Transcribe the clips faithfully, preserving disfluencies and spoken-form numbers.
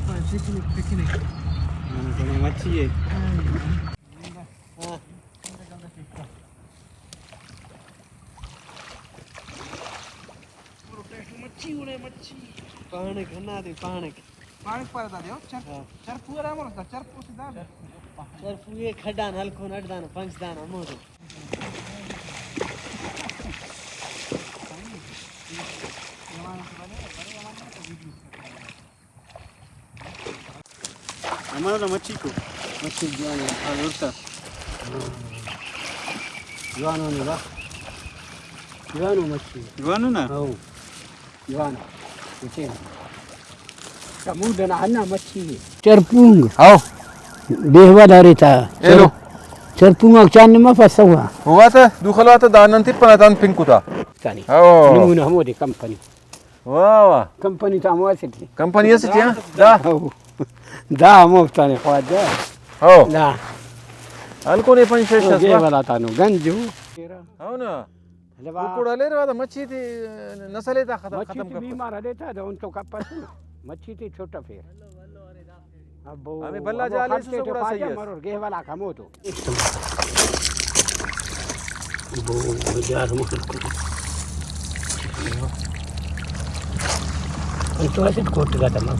پکنک، پکنک۔ ہاں، مچھی ہے۔ ہاں۔ مچھی اڑے، مچھی۔ پانک ہنا دے، پانک۔ پانک پر دا دیو، چر-، ہاں۔ چرپو ارا مر دا، چرپو سے دا۔ چرپو یہ کھڈان ہلکو نٹ دانا، پنچ دانا مودو۔ ہمارا مچھی کو۔ مچھی جوان ہے، ہاں، اور سا۔ جوان ہونے با۔ جوان ہو مچھی۔ جوان ہو نا؟ ہاں۔ جوان ہو۔ اچھے۔ سمود نا ہنا مچھی ہے۔ چرپونگ۔ ہاؤ۔ بیہوا دارے تا۔ ایلو۔ چرپونگ آک چان نما پسوا۔ ہوا تا، دو خلوا تا، دا نن تپنا تان پنکو تا۔ تانی۔ ہاؤ۔ نمونہ ہمودے کمپنی۔ واہ واہ۔ کمپنی تا ہمو اسٹ ءِ۔ کمپنی اسٹ ءِ، ہاں؟ دا۔ ہو۔ دا ہموفتانے خواجہ۔ ہو۔ دا۔ ہلکو نے پنچ شش او، اس دے با۔ والا تانو گنج ہو۔ ہو نا۔ لبا۔ ککڑ ہلیر وادا مچھی تے نسل ءِ تا ختم، مچھی ختم تے کپس۔ بیمار ہلے تا، دا ان تو کپس نا۔ مچھی تے چھوٹا پھیر۔ ابو، ہمیں بھلا ابو جال خل ایسو تیٹی سگڑا خواجہ صحیح اس۔ مرور، گہہ والا کمو تو۔ ابو، جار مرور۔ انتو اسٹ کوٹ گا تما۔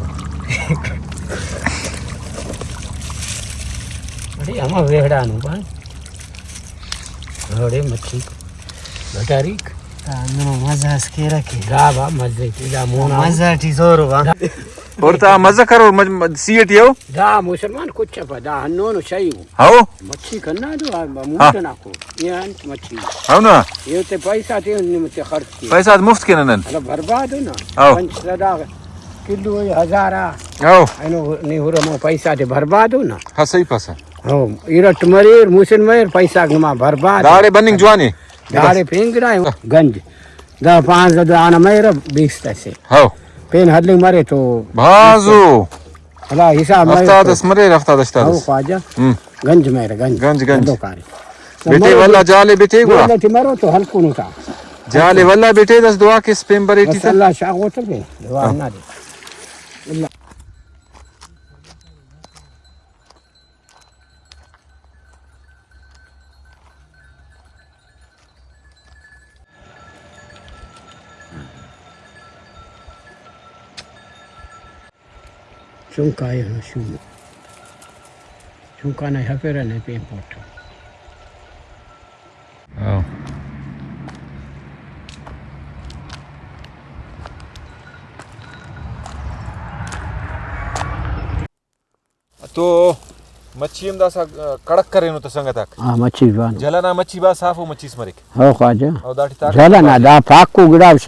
اڑے ہما ویڑانو بان۔ اڑے مچھی۔ بٹاریک۔ ہندنو مزہ اس کیرہ کہ۔ دا با مزہ ٹی دا مونا۔ مزہ ٹی زور با۔ اور تا مزہ کرو، مز-، مز-، سی ٹی ہو؟ دا مسلمان کچ پا، دا ہنونو شعی ہو۔ ہو؟ مچھی کنا دو، آ، ہاں۔ موٹنا کو۔ یہ انت مچھی۔ ہو نا؟ یہ تے پیسہ تے نمتے خرچ کے۔ پیسہ مفت کے نن۔ الا برباد ہو نا۔ ہو۔ پنچ سد آ کلو ہزار آ۔ ہو۔ اینو نی ہرمو پیسہ تے برباد ہو نا۔ ہاں، صحیح پاسہ۔ ہو، ارٹ مریر، موسن مریر، پیسہ نما برباد۔ داڑے بننگ جوانے۔ داڑے پینگرائے گنج۔ دا پانزدہ دانہ مریرہ بیست اسے۔ ہو۔ پین ہلنگ مرے تو بھازو۔ ہلا حساب مرے ہفتاد تو۔ اس مرے، ہفتاد ہشتاد ہو اس۔ خواجہ۔ ہم۔ گنج مریرہ، گنج۔ گنج، گنج۔ گنڈو کارے۔ بیٹے مرو ولا تو۔ جالے بیٹے گڑا۔ جالے ٹی مرو تو ہلکونو تا۔ جالے ولا بیٹے دس دعا کس پین برے ٹی بس تا۔ اللہ شاغوتہ دے۔ دعا ہاں۔ نا دے۔ اللہ۔ چنکا ایہن شوم۔ چنکا نا ہفیرہ نے پین پوٹ۔ ہاں۔ تو مچھی ہم داسہ کڑک کرینو تہ سنگتاک۔ ہاں، مچھی جوان۔ جھل ئنا مچھی بھاز صافو مچھی اس مریک۔ ہو خواجہ۔ او داٹی طاقت جھل ئنا بھاز۔ دا پاکو گڑا شے۔